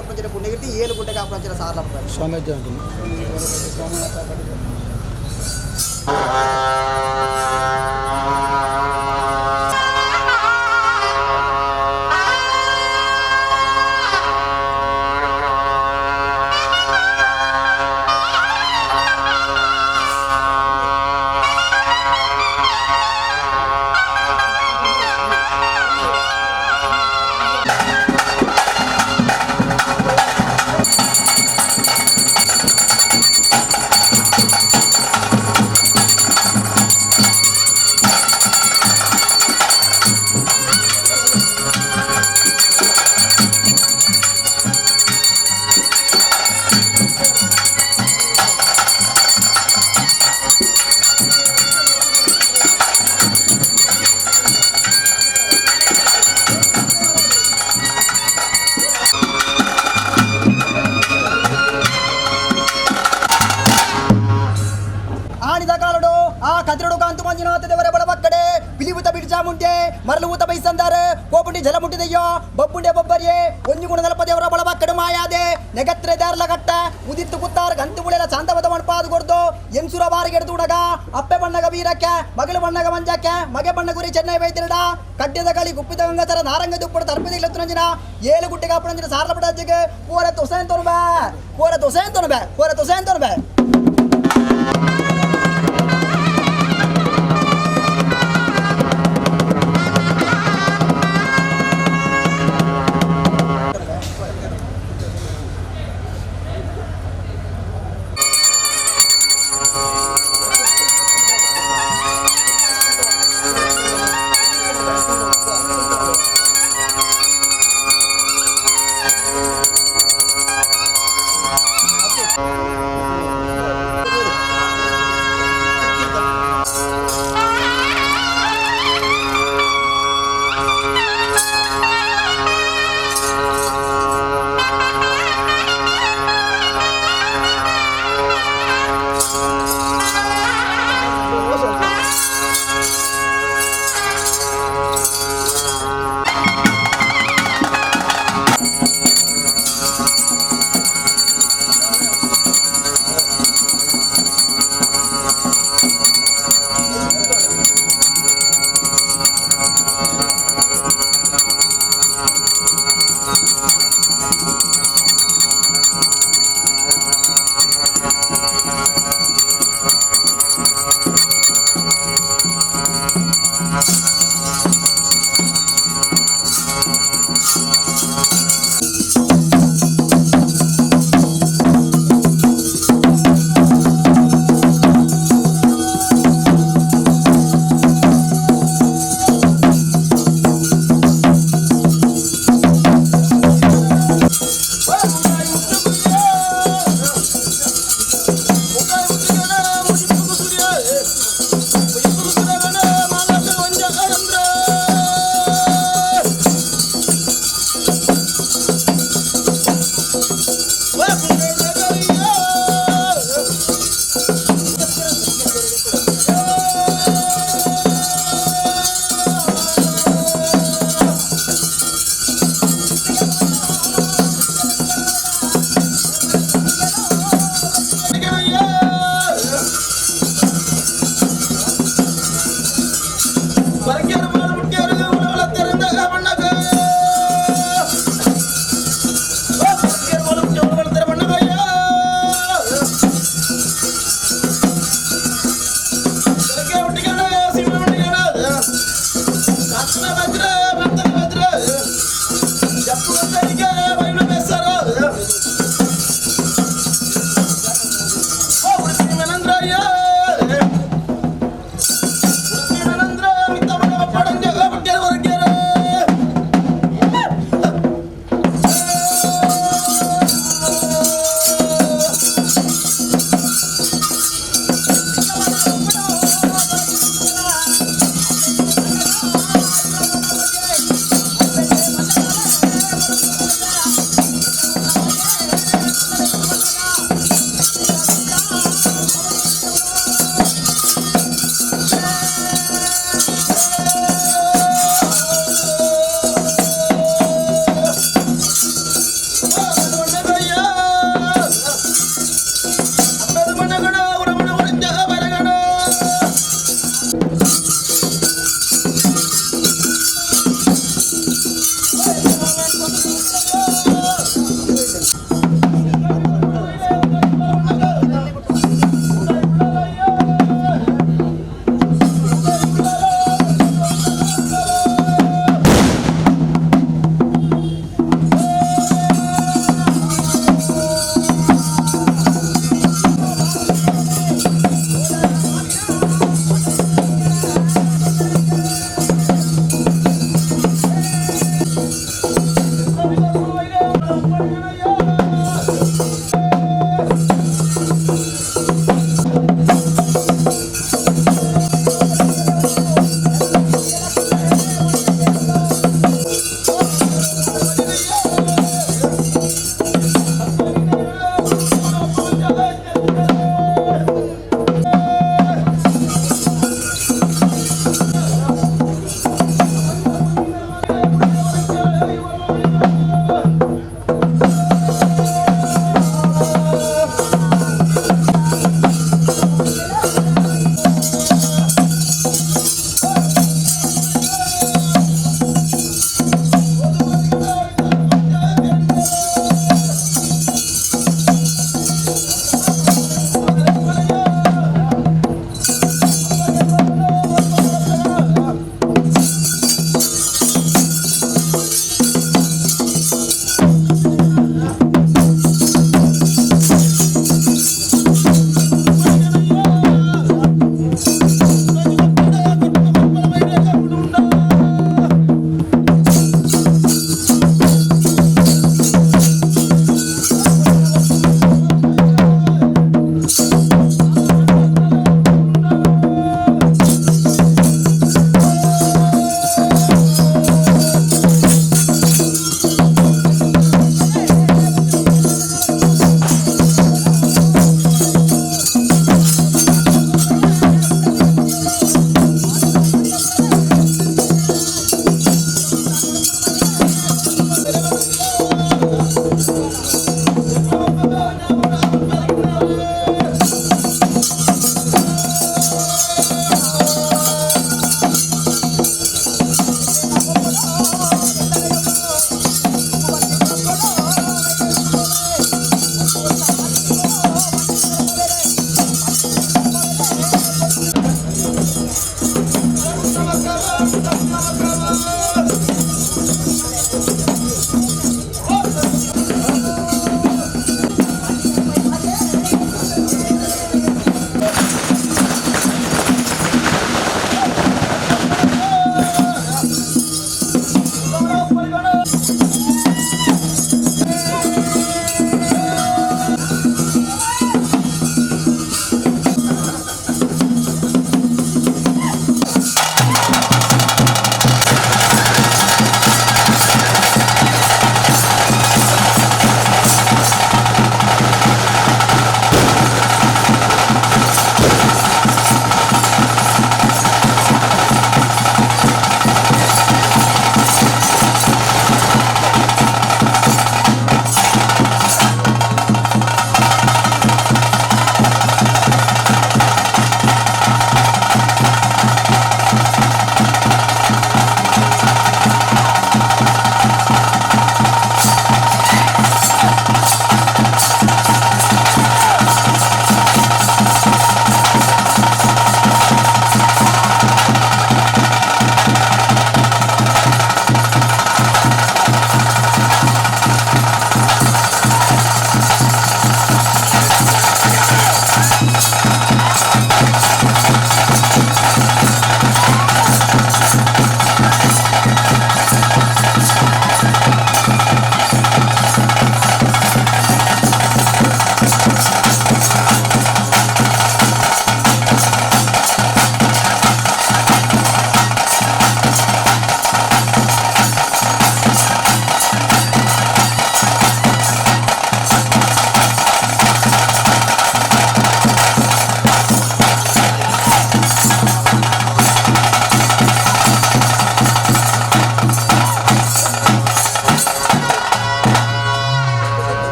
ಪಂಚಿನ ಪುಣ್ಯಕೀರ್ತಿ ಏಳು ಗುಂಟೆಗೆ ಕಾಪುನಂಚಿನ ಸಾರ್ಲ ಸ್ವಾಮಿ. ಆಣಿದ ಕಾಲಡು ಆ ಕದಿರಡು ಕಾಂತು ಮಂಜುನಾಥ ದೇವರ ಬಡಬಕ್ಕಡೆ ಪಿಲಿವುತ ಬಿಡ್ಜಾಮುಂಟೆ ಮರಳುಊತ ಬೈಸಂದಾರೆ ಕೋಪುಂಡಿ ಜಲ ಮುಟ್ಟಿದೆಯೋ ಬಬ್ಬುಂಡೆ ಬೊಬ್ಬರಿಯೇ ಒಂಜು ಗುಣದಲ್ಪ ದೇವರ ಬಳಬಕ್ಕಡೆ ಮಾಯಾದೆ ನೆಗತ್ರೆ ದಾರ್ಲ ಕಟ್ಟ ಉದಿತ್ತು ಕುತ್ತಾರ ಗಂತು ಬುಳೆಲ ಶಾಂತವದ ಮಣ್ಪಾದು ಕೊಡ್ದು ಎನ್ಸುರ ಬಾರಿಗೆ ಉಣಗ ಅಪ್ಪೆ ಬಣ್ಣಗ ವೀರಕ್ಕೆ ಮಗಳು ಬಣ್ಣಗ ಮಂಜಕ್ಕೆ ಮಗೆ ಬಣ್ಣ ಗುರಿ ಚೆನ್ನೈ ವೈದ್ಯರಡ ಕಡ್ಯದ ಕಳಿ ಗುಪ್ಪಿದ ಗಂಗತರ ನಾರಂಗ ದುಪ್ಪಡ ತರ್ಪಿದ ಇಲ್ಲತ್ತು ನಂಜಿನ ಏಳು ಗುಟ್ಟೆ ಕಾಪುನಂಜಿನ ಸಾರ್ಲ ಪಡಜ್ಜಿಗೆ ಪೂರ ತುಸೇನ್ ತೊಣಬೆ ಪೂರ ತುಸೇನ್ ತೊಣಬೆ ಪೂರ ತುಸೇನ್ ತೊಣಬೆ.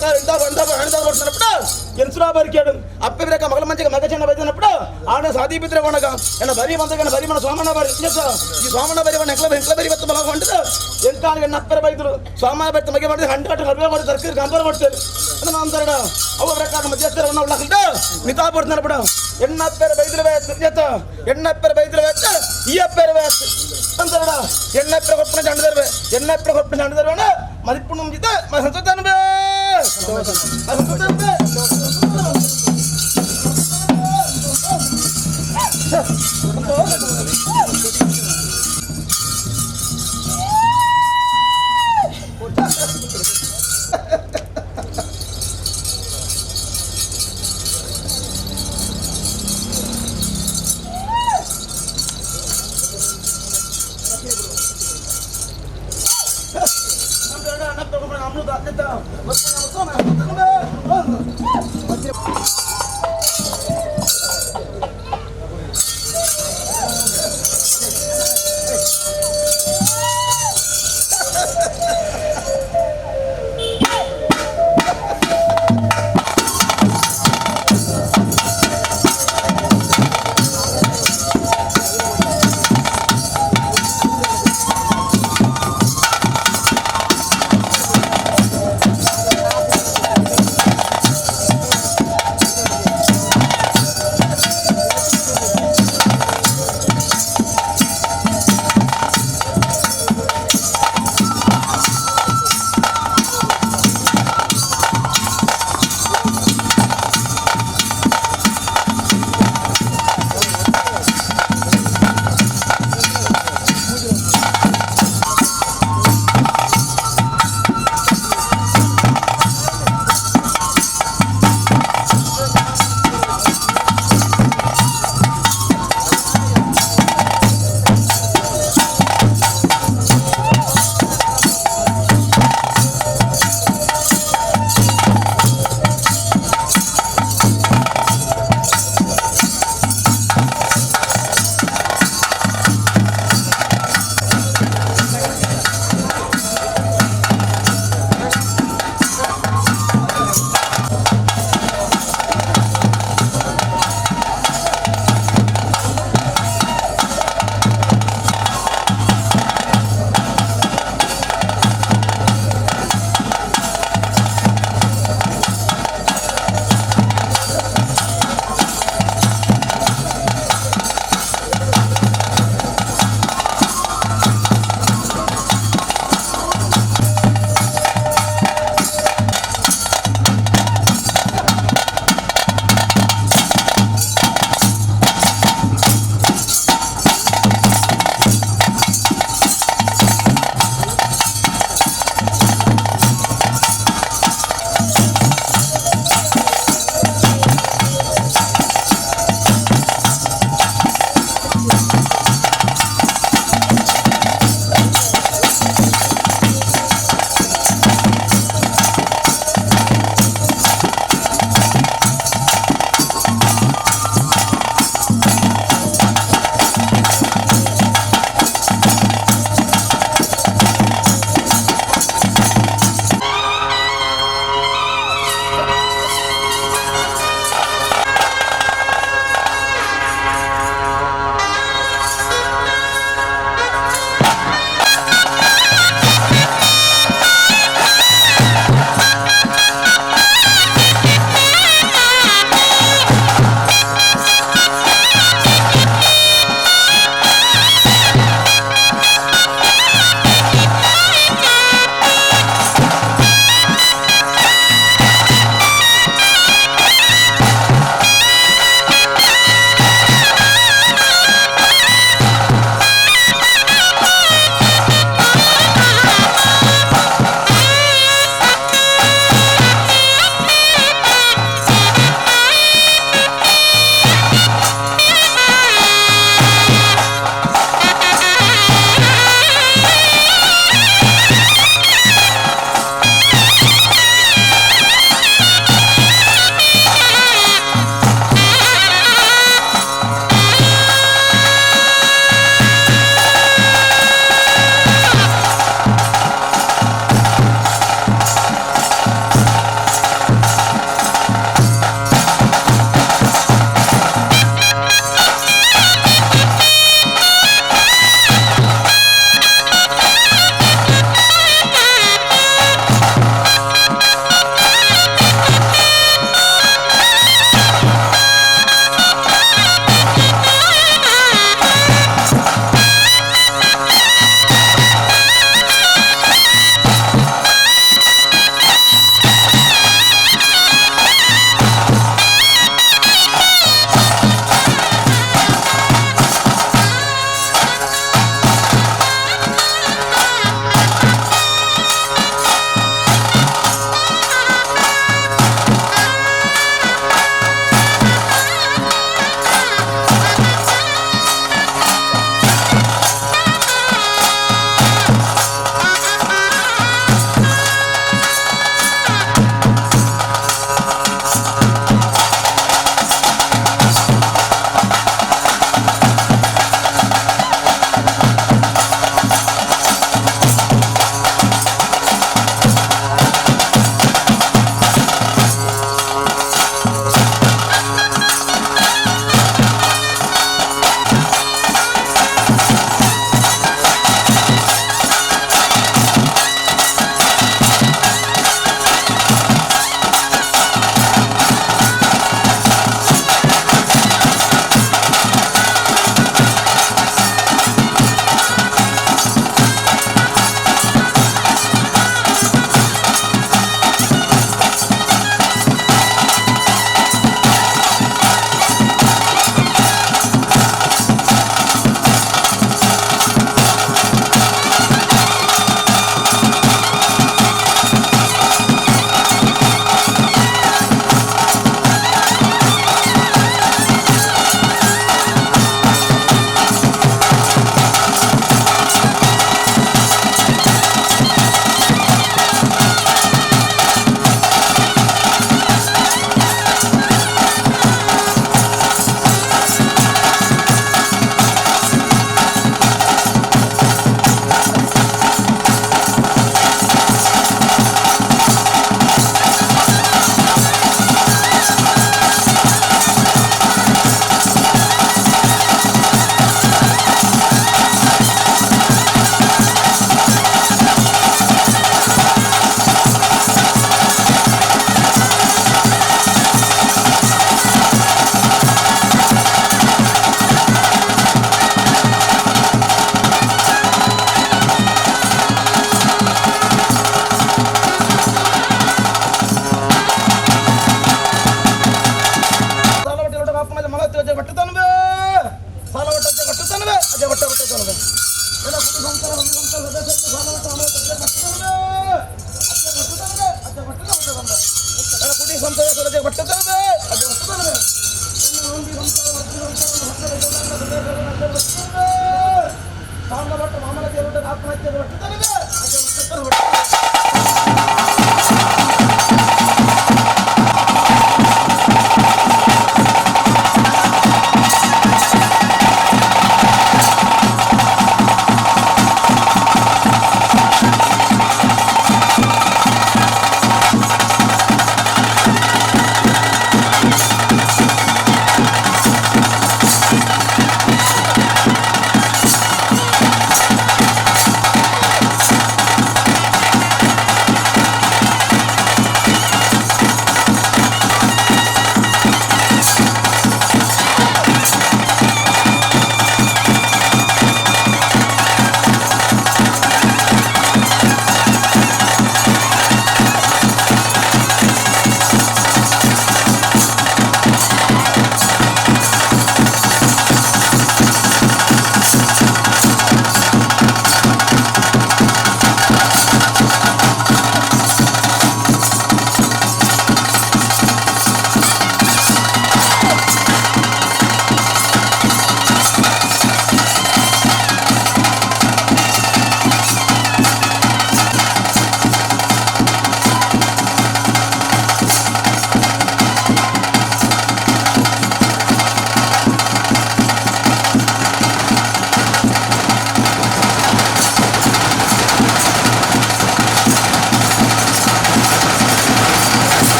ప్రకారం ఇంత వంద హణిదా కొడుతున్నప్పుడు ఎంచురా బరికాడు అప్ప మగల మంచిగా మగ చిన్న బయటనప్పుడు ఆడ సాదీపిత్ర కొనక ఎన్న బరి మంతకన్న బరి మన సోమన్న బరి ఈ సోమన్న బరి మన ఎంకల ఎంకల బరి బత్త బలం వంటదు ఎంకాని అప్పర బైతులు సోమన్న బెత్త మగ పడితే హండ్రెడ్ అటు హరువే పడి దొరికి కంపర పడుతుంది అంతరడ అవ ప్రకారం మధ్యస్థ ఉన్న వాళ్ళ మితా పడుతున్నప్పుడు ఎన్న పేరు బైతులు వేస్త ఎన్న పేరు బైతులు వేస్త ఈ పేరు వేస్త అంతరడ ఎన్న పేరు కొట్టుకున్న చండ తెరవే ఎన్న పేరు కొట్టుకున్న చండ తెరవే మదిప్పుడు నుంచి మన సంతోషాన్ని బే మన సంతోషాన్ని బే.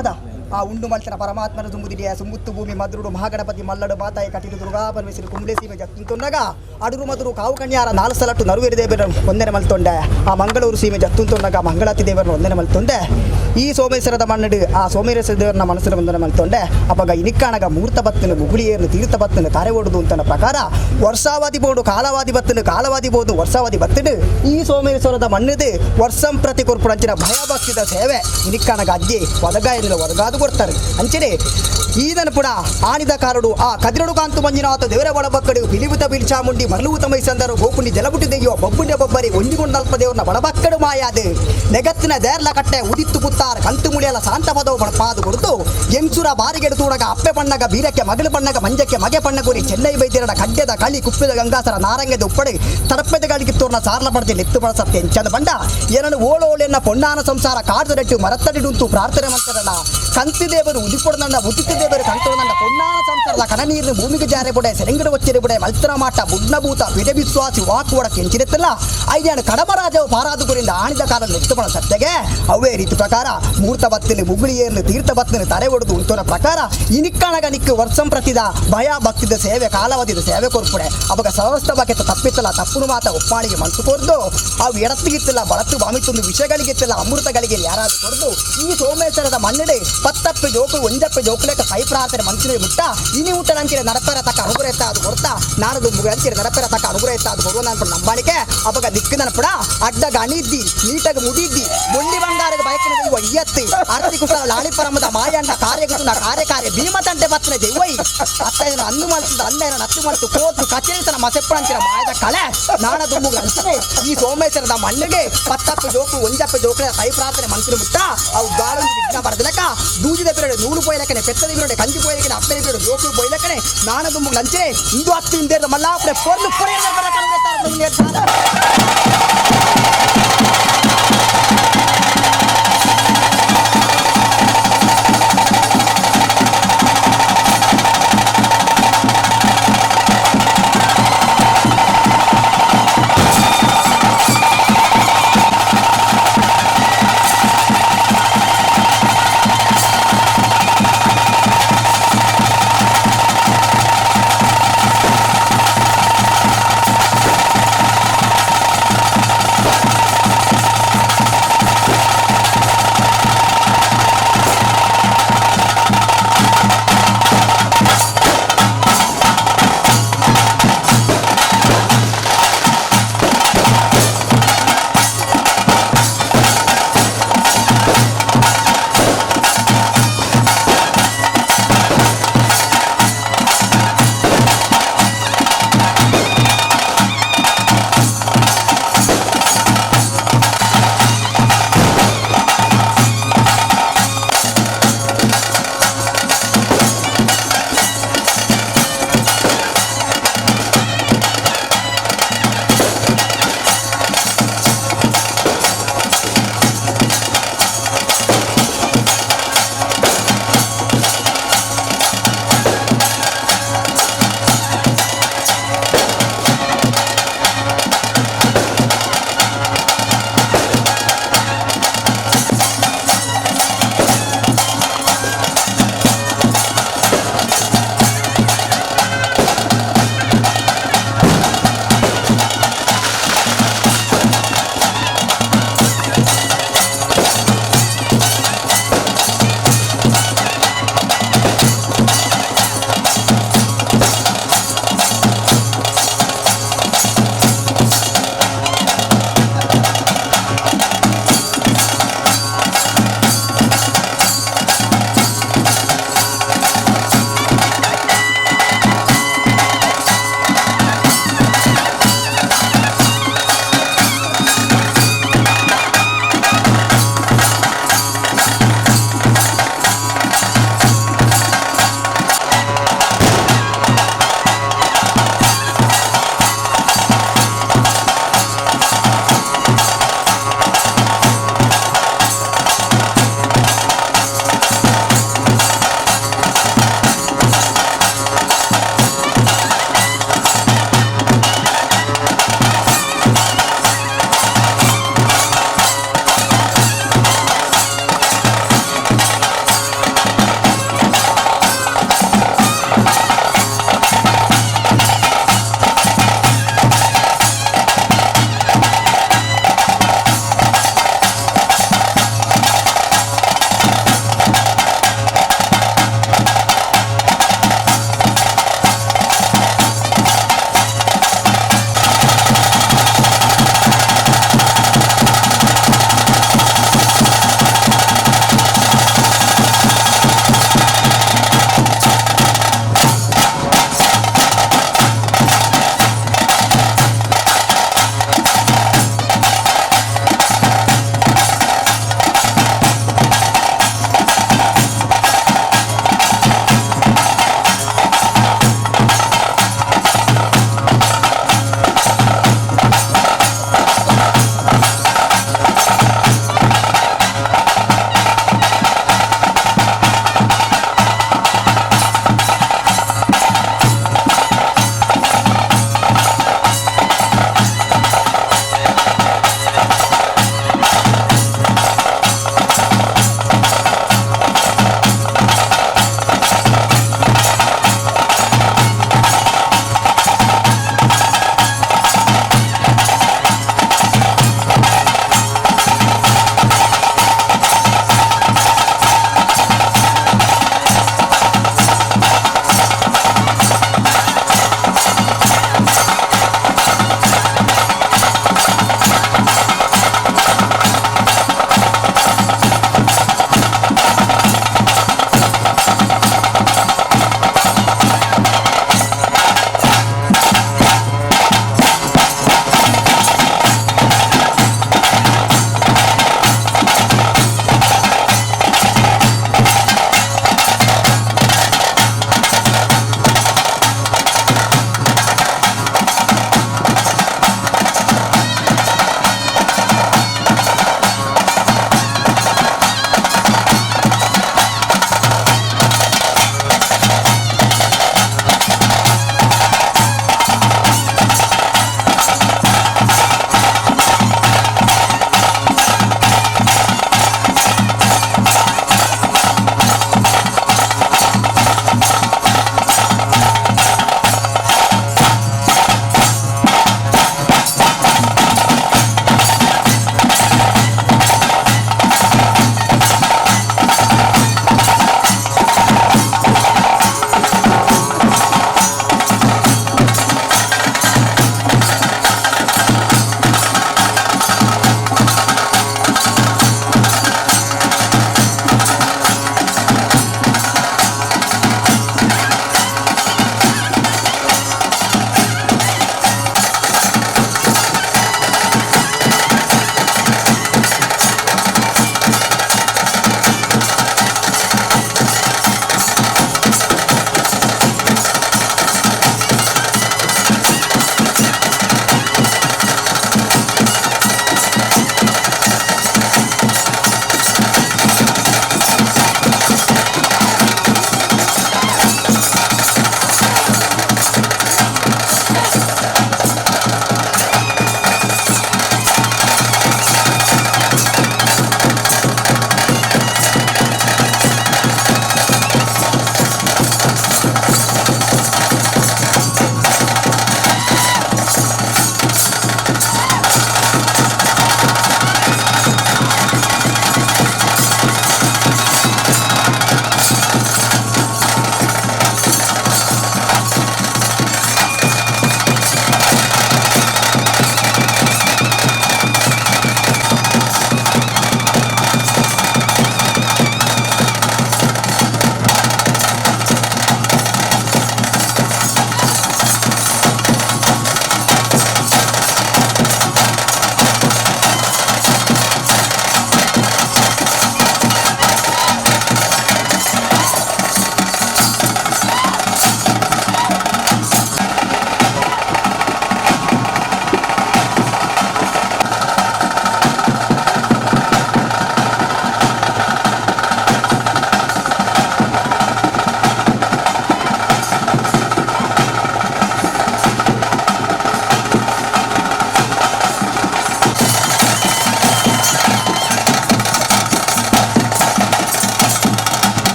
ಅದ ಆ ಉಂಡು ಮಲ್ತನ ಪರಮಾತ್ಮನ ದುಂಬುದಿಡಿಯ ಸುಂಬುತ್ತು ಭೂಮಿ ಮದ್ರುಡು ಮಹಾಗಣಪತಿ ಮಲ್ಲಡು ಮಾತಾಯಿ ಕಟಿಲು ದುರ್ಗಾ ಪರಮೇಶ್ವರಿ ಕುಂಬ್ಳೆ ಸೀಮೆ ಜತ್ತುಂತೊಂಡಗ ಅಡುರು ಮದುರು ಕಾವು ಕಣ್ಯಾರ ನಾಲ್ ಸಲಟ್ಟು ನರುವೆರಿ ದೇವರ ಒಂದನೆ ಮಲ್ತೊಂಡೆ. ಆ ಮಂಗಳೂರು ಸೀಮೆ ಜತ್ತುಂತೊಂಡಗ ಮಂಗಳಾತಿ ದೇವರನ್ನ ಒಂದನೆ ಮಲ್ತೊಂಡೆ. ಈ ಸೋಮೇಶ್ವರದ ಮಣ್ಣಡು ಆ ಸೋಮೇಶ್ವರ ದೇವರನ್ನ ಮನಸ್ಸಿನ ಒಂದನೆ ಮಲ್ತೊಂಡೆ. ಅಪಗ ಇನಿಕ್ಕಾಣಗ ಮೂರ್ತ ಬತ್ತನು ಮುಗುಳಿಯೇರ್ನು ತೀರ್ಥ ಬತ್ತನು ತಾರೆ ಓಡುದು ಅಂತನ ಪ್ರಕಾರ ವರ್ಷಾವಾದಿ ಬೋಡು ಕಾಲವಾದಿ ಬತ್ತನು ಕಾಲವಾದಿ ಬೋದು ವರ್ಷಾವಾದಿ ಬತ್ತನು. ಈ ಸೋಮೇಶ್ವರದ ಮಣ್ಣದು ವರ್ಷಂ ಪ್ರತಿ ಕೊರ್ಪುಡಂಚಿನ ಭಯಭಕ್ತಿದ ಸೇವೆ ಇನಿಕ್ಕಾಣಗ ಅಜ್ಜಿ ಒದಗಾಯನಿಲ್ಲ ಒದಗಾದು ಕೊಡ್ತಾರೆ. ಅಂಚನೆ ಈದನ ಪುಡ ಆನಿದ ಕಾರಡು ಆ ಕದಿರಡು ಕಾಂತು ಮಂಜುನಾಥ ದೇವರ ಒಳಬಕ್ಕಡು ಪಿಲಿಬುತ ಬಿಲ್ಚಾಮುಂಡಿ ಮರಳುವುತ ಮೈಸಂದರು ಗೋಪುಂಡಿ ಜಲಬುಟ್ಟಿ ದೆಯ್ಯೋ ಬೊಬ್ಬುಂಡೆ ಬೊಬ್ಬರಿ ಒಂಜಿಗೊಂಡಲ್ಪ ದೇವರನ್ನ ಬಳಬಕ್ಕಡು ಮಾಯಾದು ನೆಗತ್ತಿನ ದೇರ್ಲ ಕಟ್ಟೆ ಉದಿತ್ತು ಪುತ್ತಾರ ಕಂತು ಮುಳಿಯಲ ಶಾಂತ ಪದವು ಪಾದು ಕೊಡ್ತು ಎಂಸುರ ಬಾರಿಗೆಡು ತೂಡಗ ಅಪ್ಪೆ ಪಣ್ಣಗ ಬೀರಕ್ಕೆ ಮಗಳು ಪಣ್ಣಗ ಮಂಜಕ್ಕೆ ಮಗೆ ಪಣ್ಣಗುರಿ ಚೆನ್ನೈ ಬೈದಿರಡ ಕಡ್ಯದ ಕಳಿ ಕುಪ್ಪಿದ ಗಂಗಾಸರ ನಾರಂಗದ ಉಪ್ಪಡೆ ತಡಪ್ಪೆದ ಗಾಳಿಗೆ ತೋರ್ನ ಸಾರ್ಲ ಪಡೆದ ನೆತ್ತು ಪಡಸತ್ತೆ ಎಂಚದ ಬಂಡ ಏನನ್ನು ಓಳೋಳೆನ್ನ ಪೊನ್ನಾನ ಸಂಸಾರ ಕಾಡ್ದರಟ್ಟು ಮರತ್ತಡಿಡುಂತು ಪ್ರಾರ್ಥನೆ ಮಂತ್ರನ ಕಂತಿ ದೇವರು ಉದಿಪೊಡನನ್ನ ಉದಿತ ದೇವರು ಕಂತೊಡನನ್ನ ಪೊನ್ನಾನ ಸಂಸಾರದ ಕಣನೀರು ಭೂಮಿಗೆ ಜಾರೆ ಬುಡೆ ಸೆರೆಂಗಡ ವಚ್ಚಿರೆ ಬುಡೆ ಮಲ್ತನ ಮಾಟ ಬುಡ್ನಭೂತ ಬಿಡೆ ವಿಶ್ವಾಸಿ ವಾಕುವಡ ಕೆಂಚಿರತ್ತಲ್ಲ ಐದಾನು ಕಡಮರಾಜವು ಪಾರಾದುಗುರಿಂದ ಆಣಿದ ಕಾಲ ನೆತ್ತುಪಣ ಸತ್ಯಗೆ ಅವೇ ರೀತಿ ಪ್ರಕಾರ ಮೂರ್ತ ಬತ್ತಿನ ಮುಗುಳಿಯೇರ್ನು ತೀರ್ಥ ಬತ್ತಿನ ತರೆ ಒಡೆದು ಉಂಟೋನ ಪ್ರಕಾರ ಇನಿಕ್ಕಣಗ ನಿಕ್ಕು ವರ್ಷಂ ಪ್ರತಿದ ಭಯ ಭಕ್ತಿದ ಸೇವೆ ಕಾಲಾವಧಿದ ಸೇವೆ ಕೊರ್ಪುಡೆ. ಅವಾಗ ಸಮಸ್ತ ಬಗೆತ ತಪ್ಪಿತ್ತಲ್ಲ ತಪ್ಪುನು ಮಾತ ಒಪ್ಪಾಣಿಗೆ ಮನಸ್ಸು ಕೊರ್ದು ಅವು ಎಡತ್ತಿಗಿತ್ತಲ್ಲ ಬಳತ್ತು ಬಾಮಿತ್ತೊಂದು ವಿಷಗಳಿಗಿತ್ತಲ್ಲ ಅಮೃತಗಳಿಗೆ ಯಾರಾದ್ರು ಕೊರ್ದು ಈ ಸೋಮೇಶ್ವರದ ಮಣ್ಣಡೆ ಪತ್ತಪ್ಪೆ ಜೋಕು ಒಂಜಪ್ಪೆ ಜೋಕುಲೆಕ ಕೈ ಪ್ರಾರ್ಥನೆ ಮನ್ಸಿನ ಮುಟ್ಟ ಇನಿ ಊಟ ನಂಚಿನ ನಡಪರ ತಕ್ಕ ಅನುಗ್ರಹ ಅದು ಕೊಡ್ತಾ ನಾನದು ಅಂಚಿನ ನಡಪರ ತಕ್ಕ ಅನುಗ್ರಹ ಅದು ಕೊಡುವ ನಾನು ನಂಬಾಣಿಕೆ. ಅವಾಗ ದಿಕ್ಕು ನನಪಡ ಅಡ್ಡ ಗಣಿದ್ದಿ ನೀಟಾಗ ಮುಡಿದ್ದಿ ಬೊಳ್ಳಿ ಬಂಗಾರದ ಬಯಕಿನ ದೈವ ಇಯತ್ತಿ ಅರ್ತಿ ಕುಸಲ ಲಾಳಿಪರಮದ ಮಾಯಣ್ಣ ಕಾರ್ಯಗುಣ ಕಾರ್ಯ ಕಾರ್ಯ ಭೀಮ ತಂಟೆ ಬತ್ತನ ದೈವೈ ಅತ್ತೈನ ಅನ್ನು ಮಲ್ತದ ಅಂದೇನ ನತ್ತು ಮಲ್ತು ಕೋರ್ಟು ಕಚೇರಿ ಮಸೆಪ್ಪಣಂಚಿನ ಮಾಯದ ಕಳೆ ನಾಣ ದುಂಬುಗ ಅಂಚನೆ ಈ ಸೋಮೇಶ್ವರದ ಮಣ್ಣಿಗೆ ಪತ್ತಪ್ಪ ಜೋಕು ಒಂಜಪ್ಪ ಜೋಕುಲ ಕೈ ಪ್ರಾರ್ಥನೆ ಮನ್ಸಿನ ಮುಟ್ಟ ಅವು ಗಾಳೊಂದು ವಿಘ್ನ ಬರದಲಕ ದೂಜಿದ ಬಿರಡೆ ನೂಲು ಪೋಯಲಕನೆ ಪೆತ್ತದ ಬಿರಡೆ ಕಂಜಿ ಪೋಯಲಕನೆ ಅಪ್ಪೆ ಬಿರಡೆ ಜೋಕು ಪೋಯಲಕನೆ ನಾಣ ದುಂಬುಗ ಅಂಚನೆ ಇಂದು ಅತ್ತು ಇಂದೇರ್ದ ಮಲ್ಲಾಪುರೆ ಪೊರ್ಲು ಪೊರೆಯ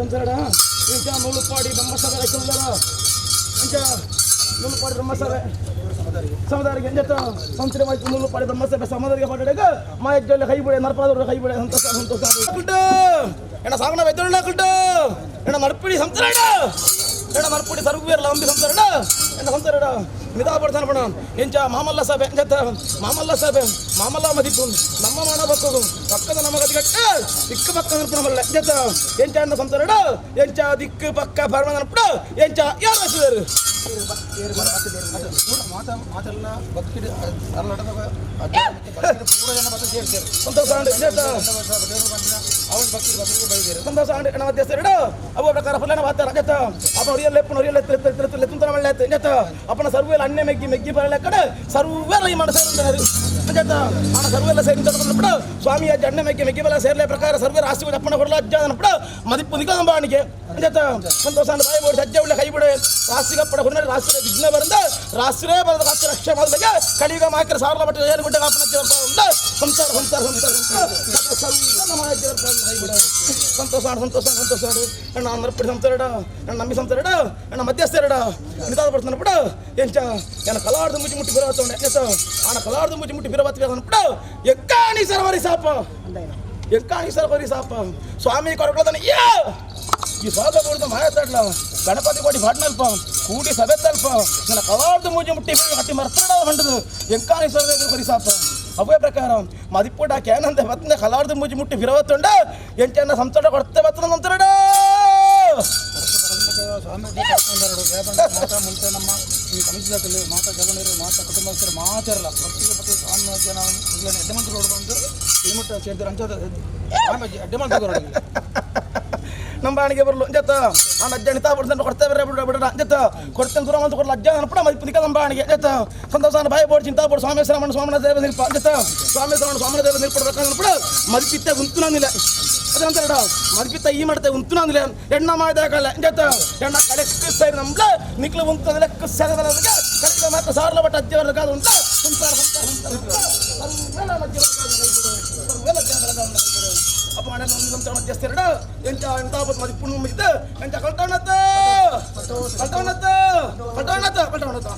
ಸಂಸಾರಡ ಇಂಚ ನೂಲುಪಾಡಿ ಬ್ರಹ್ಮಸಭೆ ರಕ್ಷಣದಾರ ಇಂಚ ನೂಲುಪಾಡಿ ಬ್ರಹ್ಮಸಭೆ ಸಮುದಾಯಕ್ಕೆ ಎಂಜತ್ತ ಸಂಸ್ಥೆ ಮಾಹಿತಿ ನೂಲುಪಾಡಿ ಬ್ರಹ್ಮಸಭೆ ಸಮುದಾಯಕ್ಕೆ ಪಾಡಾಗ ಮಾಯಜ್ಜಲ್ಲಿ ಕೈ ಬಿಡೆ ನರ್ಪಾದವರು ಕೈ ಬಿಡೆ ಸಂತೋಷ ಸಂತೋಷ ಎಣ್ಣ ಸಾಗಣ ವೈದ್ಯರುಳ್ಳ ಕುಂಟು ಎಣ್ಣ ಮರ್ಪಿಡಿ ಸಂಸಾರಡ ಎಣ್ಣ ಮರ್ಪುಡಿ ಸರುಗುವೇರ್ಲ ಅಂಬಿ ಸಂಸಾರಡ ಎಣ್ಣ ಸಂಸಾರಡ ಮಿತಾ ಪಡ್ತಾನ ಪಣ ಎಂಚ ಮಾಮಲ್ಲ ಸಭೆ ಎಂಜತ್ತ ಮಾಮಲ್ಲ ಸಭೆ ಮಾಮಲ್ಲ ಮದಿಪು ನಮ್ಮ ಮಾನ ಬಕ್ಕದು ಪಕ್ಕದ ನಮ್ಮ ಗತಿಗಟ್ಟ ದಿಕ್ಕು ಪಕ್ಕ ನರ್ಪಣಮಲ್ಲ ಎಂಜತ್ತ ಎಂಚ ಅಣ್ಣ ಸಂಸಾರಡ ಎಂಚ ದಿಕ್ಕು ಪಕ್ಕ ಪರಮ ನರ್ಪಣ ಎಂಚ ಯಾರು ಹಸಿದರು ಮಾತೆಲ್ಲ ಬದುಕಿಡಿ ಪೂರ ಜನ ಬತ್ತ ಸೇರ್ತಾರೆ. ಸಂತೋಷ ಎಂಜತ್ತ ಅವನ ಭಕ್ತಿ ಬದುಕು ಬೈದೇರು. ಸಂತೋಷ ಅಣ್ಣ ಮಧ್ಯಸ್ಥರಡು ಅವು ಪ್ರಕಾರ ಫುಲ್ಲನ ವಾತಾರ ಜತ ಅಪ್ಪ ಹೊರಿಯಲ್ಲ ಎಪ್ಪನ ಹೊರಿಯಲ್ಲ ಎತ್ತ ತುಂತನ ಮಳ್ಳೆ ಎತ್ತ ಜತ ಅಪ್ಪನ ಸರ್ವೇಲ ಅನ್ಯ ಮೆಗ್ಗಿ ಮೆಗ್ಗಿ ಬರಲ್ಲ ಕಡೆ ಸರ್ವೇಲ ಈ ಮನ ಸೇರುತ್ತಾರೆ ಜತ ಆಣ ಸರ್ವೇಲ ಸೇರಿ ತಗೊಂಡ್ಬಿಡು ಸ್ವಾಮಿ ಅಜ್ಜ ಅಣ್ಣ ಮೆಗ್ಗಿ ಮೆಗ್ಗಿ ಬಲ ಸೇರ್ಲೆ ಪ್ರಕಾರ ಸರ್ವೇರ ಆಸ್ತಿ ಅಪ್ಪನ ಕೊಡಲ ಅಜ್ಜ ಅನ್ಬಿಡು ಮದಿಪ್ಪು ನಿಗಂಬಾಣಿಗೆ ಜತ ಸಂತೋಷ ಅಣ್ಣ ಬಾಯಿ ಬೋಡಿ ಸಜ್ಜೆ ಉಳ್ಳ ಕೈ ಬಿಡು ರಾಸಿಗಪ್ಪಡ ಹುಣ್ಣ ರಾಷ್ಟ್ರ ವಿಘ್ನ ಬರಂದ ರಾಷ್ಟ್ರೇ ಬರದ ರಾಷ್ಟ್ರ ರಕ್ಷೆ ಮಾಡದಾಗ ಕಲಿಯುಗ ಮಾತ್ರ ಸಾರಲ ಮಟ್ಟ ಏನು ಗುಡ್ಡ ಕಾಪನ ಸಂಸಾರ ಸಂಸಾರ ಸಂಸಾರ ಸಂಸಾರ ಸಂತೋಷ ಸಂತೋಷ ಸಂತೋಷ ಅಣ್ಣ ನರ್ಪಡಿ ಸಂಸಾರಡ ಅಣ್ಣ ನಂಬಿ ಸಂಸಾರಡ ಅಣ್ಣ ಮಧ್ಯಸ್ಥರಡ ನಿಧಾನ ಪಡ್ತಾನప్పుడు ಎಂಚ ಎನ್ನ ಕಲಾರ್ದು ಮುಚ್ಚಿ ಮುಟ್ಟಿ ಬಿರವತ್ತೊಂಡೆ ಎಂಚ ಆಣ ಕಲಾರ್ದು ಮುಚ್ಚಿ ಮುಟ್ಟಿ ಬಿರವತ್ತಿ ಅನ್ಬಿಡು ಎಕ್ಕಾಣಿ ಸರವರಿ ಸಾಪ ಎಕ್ಕಾಣಿ ಸರವರಿ ಸಾಪ ಸ್ವಾಮಿ ಕೊರಕೊಳದನ ಯಾ ಈ ಸ್ವಾಗ ಕೊಡ್ದು ಮಾಯತ್ತಾಡ್ಲ ಗಣಪತಿ ಕೋಟಿ ಭಾಟ್ನಲ್ಪ ಕೂಡಿ ಸಭೆ ತಲ್ಪ ನನ್ನ ಕಲಾರ್ದು ಮುಚ್ಚಿ ಮುಟ್ಟಿ ಕಟ್ಟಿ ಮರ್ತಡ ಹೊಂಡದು ಎಕ್ಕಾಣಿ ಸರವರಿ ಸಾಪ ಅವೇ ಪ್ರಕಾರ ಮದಿಪುಟ ಕೇನಂತೆ ಬತ್ತಂದೆ ಕಲಾರ್ದು ಮುಚ್ಚಿ ಮುಟ್ಟಿ ಬಿರವತ್ತೊಂಡ ಎಂಚನ್ನ ಸಂತಡ ಕೊಡ್ತೆ ಬತ್ತನ ಸಂತಡ. ಸ್ವಾಮಿ ಮಾತಾ ಮುಂಚೆ ನಮ್ಮ ಈ ಕಮಿಷದಲ್ಲಿ ಮಾತಾ ಜಗಣರು ಮಾತಾ ಕುಟುಂಬಸ್ಥರು ಮಾತಾರಲ್ಲ ಭಕ್ತಿಗೆ ಭಕ್ತಿ ಸ್ವಾಮಿ ಜನ ಎಡ್ಡೆ ಮಂತ್ರಿ ರೋಡ್ ಬಂದು ಈ ಮುಟ್ಟ ಸೇರ್ತಾರೆ ಅಂಚ ಸ್ವಾಮಿ ಅಡ್ಡೆ ಮಂತ್ರಿ. ನಮ್ಮ ಬಾಣಿಗೆ ಬರಲು ಅಂಜತ್ತ ಆ ಅಜ್ಜ ನಿತಾ ಬಿಡ್ತಾನೆ ಕೊಡ್ತಾ ಬೇರೆ ಬಿಡ ಬಿಡ ಅಂಜತ್ತ ಕೊಡ್ತೇನೆ ದೂರ ಅಂತ ಕೊಡಲ ಅಜ್ಜ ಅನ್ಪಡ ಮದಿಪು ನಿಕ ನಮ್ಮ ಬಾಣಿಗೆ ಅಂಜತ್ತ ಸಂತೋಷ ಬಾಯಿ ಬೋಡ್ ಚಿಂತಾ ಬೋಡ್ ಸ್ವಾಮೇಶ್ವರ ಸ್ವಾಮನ ದೇವ ನಿಲ್ಪ ಅಂಜತ್ತ ಸ್ವಾಮೇಶ್ವರ ಸ್ವಾಮನ ದೇವ ನಿಲ್ಪಡ್ಬೇಕು ಅನ್ಪಡ ಮದಿಪಿತ್ತೆ ಉಂತುನಂದಿಲ್ಲ ಅದಂತ ಮದಿಪಿತ್ತ ಈ ಮಾಡ್ತೆ ಉಂತುನಂದಿಲ್ಲ ಎಣ್ಣ ಮಾಡಿದಾಗಲ್ಲ ಅಂಜತ್ತ ಎಣ್ಣ ಕಡೆ ಸೈಡ್ ನಮ್ಲ ನಿಕ್ಲು ಉಂತಂದಿಲ್ಲ ಕಡೆಗೆ ಮಾತ್ರ ಸಾರ್ಲ ಬಟ್ ಅಜ್ಜ ಬರ್ಬೇಕಾದ ಉಂಟ ಸಂಸಾರ ಸಂಸಾರ ಸಂಸಾರ ಅಪ್ಪ ಅಣ್ಣ ಒಂದು ಮಧ್ಯಸ್ಥರಡ ಎಂಚ ಎಂತ ಮದಿಪುಣ್ಣು ಮುಗಿದ ಎಂಚ ಕಲ್ಟವಣತ್ತ ಕಲ್ಟವಣತ್ತ ಕಲ್ಟವಣತ್ತ ಕಲ್ಟವಣತ್ತ.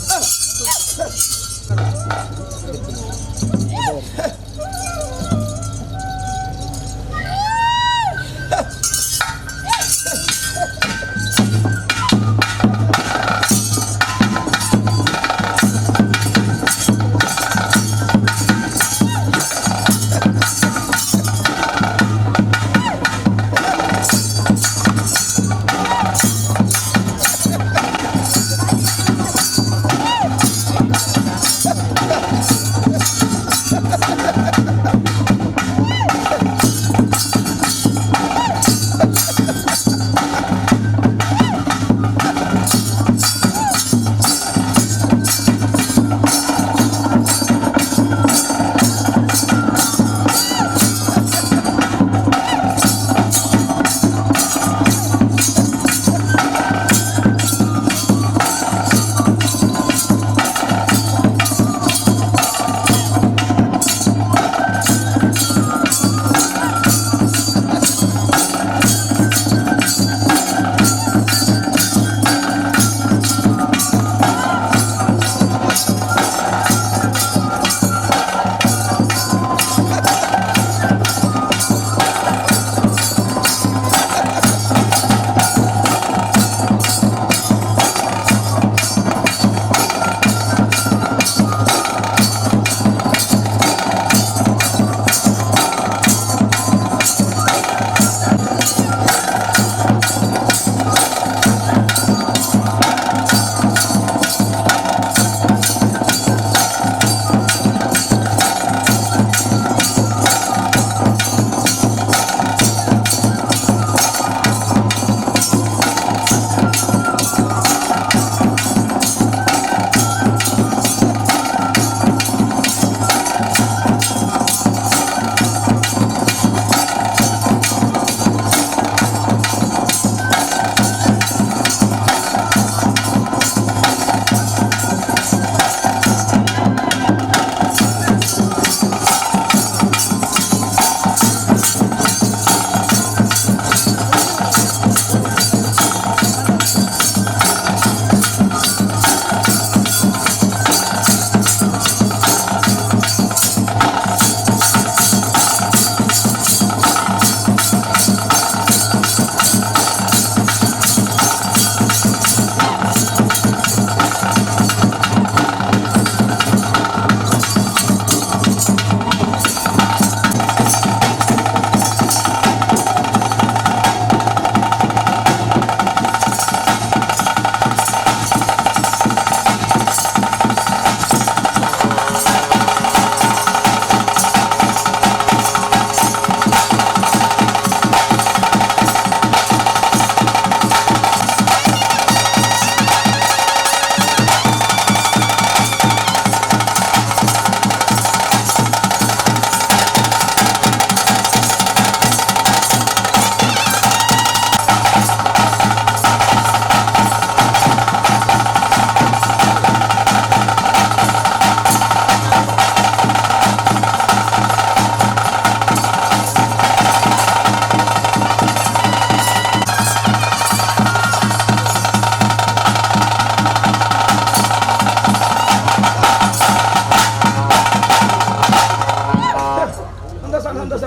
ಸಂತೋಷ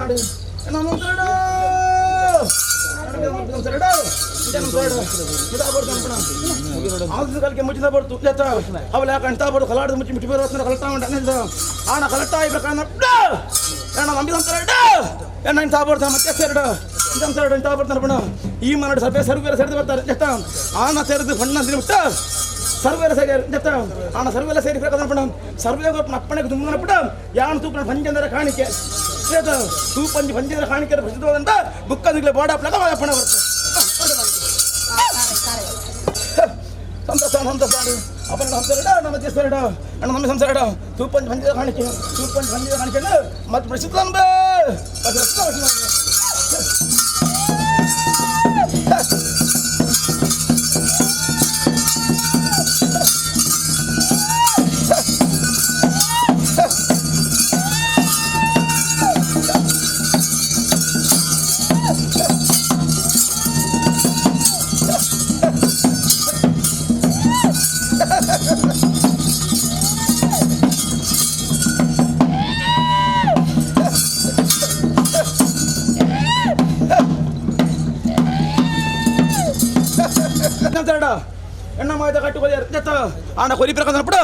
ಈ ಮನಡು ಸರ್ವೇ ಸರ್ವೇರ ಸೆರೆದು ಬರ್ತಾರೆ ಆನ ಸೇರಿದು ಬಣ್ಣ ತಿನ್ಬಿಟ್ಟು ಸರ್ವೇರ ಸೇರಿ ಆನ ಸರ್ವೆಲ್ಲ ಸೇರಿ ಸರ್ವೇ ಅಪ್ಪಣೆಗೆ ತುಂಬಿನప్పుడు ಯಾನು ತೂಪನ ಪಂಚಂದರ ಕಾಣಿಕೆ ತೂಪಂಜಿ ಪಂಚಂದರ ಕಾಣಿಕೆ ಪ್ರಸಿದ್ಧವಾದಂತ ಬುಕ್ಕಂದಿಗ್ಲೆ ಬೋಡ ಪ್ಲಗ ಅಪ್ಪಣೆ ಬರ್ತದೆ. ಸಂತೋಷ ಸಂತೋಷ ಅಪ್ಪನ ಸಂಸಾರ ನಮ್ಮ ದೇಶಡ ಅಣ್ಣ ನಮ್ಮ ಸಂಸಾರ ತೂಪಂಜಿ ಪಂಚದ ಕಾಣಿಕೆ ತೂಪಂಜಿ ಪಂಚದ ಕಾಣಿಕೆ ಮತ್ತು ಪ್ರಸಿದ್ಧ. ಎಣ್ಣ ಮಾಯ್ದ ಕಟ್ಟು ಕೊಯ್ಯಾರ ಜತ್ತ ಆಣ ಕೊಲಿ ಪ್ರಕಂದನప్పుడు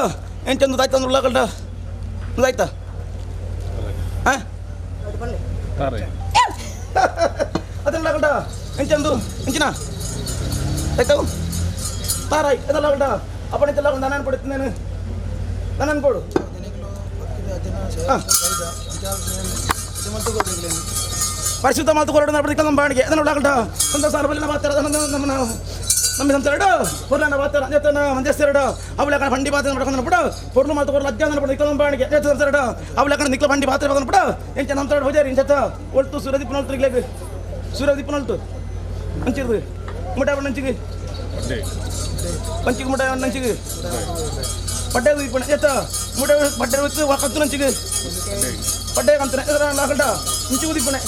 ಎಂಚಂದು ದಾಯ್ತಂದು ಉಳ್ಳಾಗಲ್ಡ ದಾಯ್ತ ಹಾಂ ಅದೆಲ್ಲ ಗಂಡ ಎಂಚಂದು ಎಂಚಿನ ಆಯ್ತಾವು ತಾರಾಯ್ ಅದೆಲ್ಲ ಗಂಡ ಅಪ್ಪಣಿತೆಲ್ಲ ಗಂಡ ನಾನು ಪಡುತ್ತೇನೆ ನಾನು ಕೊಡು. ಪರಿಶುದ್ಧ ಮಾತು ಕೊರಡು ನಮ್ಮ ಬಾಣಿಗೆ ಅದನ್ನು ಉಳ್ಳಾಗಲ್ಡ ಸಂತೋಷ ಮಾತಾಡ ನಮ್ಮ ನಮ್ಮ ಸಂಸಾರಡು పొర్లన్న వాతార అంజతన మందేస్తాడు అవలకన బండి పాత్ర పడుకున్నప్పుడు పొర్లు మాత పొర్లు అజ్ఞానం పడు నిక్ల బాಣಿಗೆ అంజత సంసారడు అవలకన నిక్ల బండి పాత్ర పడుకున్నప్పుడు ఎంచ ನಂತರ ಹೋಜಾರಿ ಎಂಚ ಒಳ್ತು ಸೂರದಿ ಪುನಲ್ತು ಇಗ್ಲೇಗ್ ಸೂರದಿ ಪುನಲ್ತು ಅಂಚಿರ್ದು ಮುಟ ನಂಚಿಗೆ పంచికి ముఠ నంచికి పడ్డే చేత ముఠ పడ్డే వచ్చి కంతు నంచికి పడ్డే కంతునే లాగంట ఇంచు కుదిప్పునే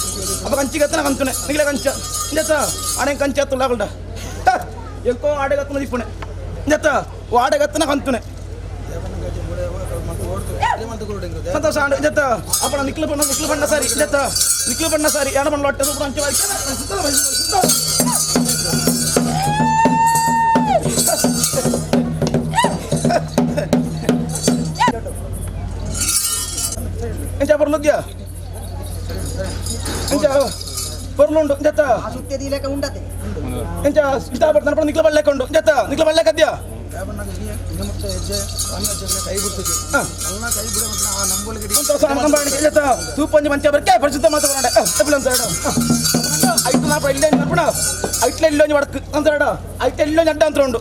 అప్ప కంచి కత్తన కంతునే మిగిలే కంచ చేత ఆడే కంచి ఎత్తు లాగంట ఎక్కువ ఆడగత్తున తిప్పునే చేత ఆడగత్తున కంతునే సంతోష చేత అప్పుడు నిక్కులు పండ నిక్కులు పండ సారి చేత నిక్కులు పండ సారి ఏడ పండ్లు పట్టదు ఇప్పుడు అంచె వారికి. ಎಂಚ పొర్లుద్యా ಎಂಚ పొర్లుండు చేత ಆ ಸುತ್ತಿ ಲೇಖ ಉಂಡತೆ ಎಂಚ ಇಷ್ಟಪಡ್ತಾನೆ ನಿಕ್ಲ ಬಳ್ಳೆಕೊಂಡು ಉಂಡು చేత ನಿಕ್ಲ ಬಳ್ಳೆಕದ್ಯಾ తూపంచి మంచిగా వరకే పరిశుద్ధ మాత ఐదు నా ఇల్లు అయినప్పుడు ఐట్ల ఇల్లు వడకు అంతరాడు ఐట్ల ఇల్లు అడ్డ అంతరుండు.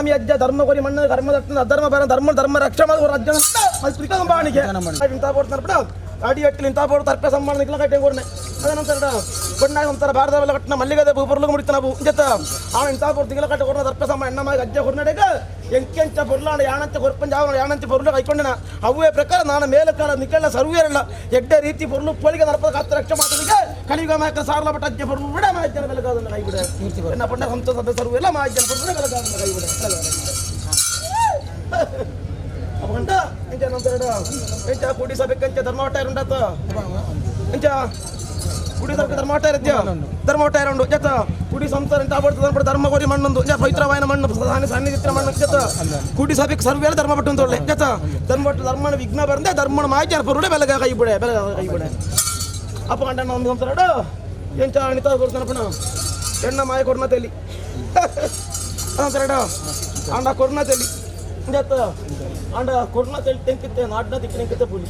ಸ್ವಾಮಿ ಅಜ್ಜ ಧರ್ಮ ಕೊರಿ ಮಣ್ಣು ಕರ್ಮ ದಟ್ಟನ ಅಧರ್ಮ ಬರ ಧರ್ಮ ಧರ್ಮ ರಕ್ಷೆ ಮಾಡಿ ಅಜ್ಜನ ಬಾಣಿಗೆ ಇಂಥ ಬೋಡ್ತಾರ ಅಡಿ ಎಟ್ಟಲು ಇಂಥ ಬೋರ್ಡ್ ತರ್ಪೆ ಸಮ್ಮಾನ ನಿಕ್ಲ ಕಟ್ಟೆ ಕೊರ್ನೆ ಅದನಂತರ ಕೊಣ್ಣಾಗ ಒಂಥರ ಭಾರತವೆಲ್ಲ ಕಟ್ಟಿನ ಮಲ್ಲಿಗದ ಪೊರ್ಲು ಮುಡಿತನ ಜೊತ ಆ ಇಂಥ ಬೋರ್ಡ್ ತಿಂಗಳ ಕಟ್ಟೆ ಕೊರ್ನ ತರ್ಪೆ ಸಮ್ಮ ಎಣ್ಣಮಾಗ ಅಜ್ಜ ಕೊರ್ನಡೆಗ ಎಂಕೆಂಚ ಪೊರ್ಲಾಂಡ ಯಾಣಂಚ ಕೊರ್ಪಂಜ ಯಾವ ಯಾಣಂಚ ಪೊರ್ಲು ಕೈಕೊಂಡನ ಅವೇ ಪ್ರಕಾರ ನಾನು ಮೇಲ ಕಾಲ ನಿಕ್ಕೆಲ್ಲ ಸರ್ವೇರಲ್ಲ ಎಡ್ಡ ರೀತಿ ಪೊರ್ಲು ಪೊಲಿಗೆ ನರ್ಪದ ಕಾತ ರಕ್ಷೆ ಮಾತನಿಗೆ ಕಲಿಯುಗ ಮಾಯಕ ಸಾರಲ ಬಟ್ ಅಜ್ಜ ಪೊರ್ಲು ಬಿಡ ಮಾಯಜ್ಜನ ಬೆಲಗಾದನ್ನ ಕೈ ಬಿಡ ಎನ್ನ ಪಂಡ ಸಂತ ಸಭೆ ಸರ್ವೆಲ್ಲ ಮಾಯಜ್ಜನ ಪೊರ್ಲು ಬೆಲಗಾದನ್ನ ಕೈ ಬಿಡ ಅಪ್ಪಂಡ ಎಂಚ ನಂತರ ಎಂಚ ಕೂಡಿ ಸಭೆಕ್ಕಂಚ ಧರ್ಮವಟ ಉಂಡಾತ ಎಂಚ ಕುಡಿ ಸಭೆ ಧರ್ಮವಟ ಇರತ್ಯ ಧರ್ಮವಟ ಉಂಡು ಜತ ಕುಡಿ ಸಂಸಾರ ಎಂತ ಆಬಡ್ತದೆ ಧರ್ಮ ಕೋರಿ ಮಣ್ಣೊಂದು ಜ ಪವಿತ್ರವಾಯನ ಮಣ್ಣು ಸಾನಿ ಸಾನ್ನಿಧ್ಯ ಮಣ್ಣು ಜತ ಕುಡಿ ಸಭೆಗೆ ಸರ್ವೇಲ ಧರ್ಮ ಪಟ್ಟು ಅಂತ ಒಳ್ಳೆ ಜತ ಧರ್ಮ ಧರ್ಮನ ವಿಘ್ನ ಬರಂದೆ ಧರ್ಮನ ಮಾಹಿತಿ ಪುರುಡೆ ಬೆಲಗ ಕೈ ಬಿಡೆ ಬೆಲಗ ಕೈ ಬಿಡೆ ಅಪ್ಪ ಕಂಡ ಒಂದು ಸಂಸಾರ ಎಂಚ ಅಣಿತ ಕೊಡ್ತಾನಪ್ಪಣ ಎಣ್ಣ ಮಾಯ ಕೊಡ್ನ ತೆಲಿ ಅಂತಾರಡ ಅಂಡ ಕೊರ್ನ ತೆಲಿ ಜತ ಅಂಡ ಕೊರ್ನ ತೆಲಿ ತೆಂಕಿತ್ತೆ ನಾಡ್ನ ತಿಕ್ಕಿನ ಪುಲಿ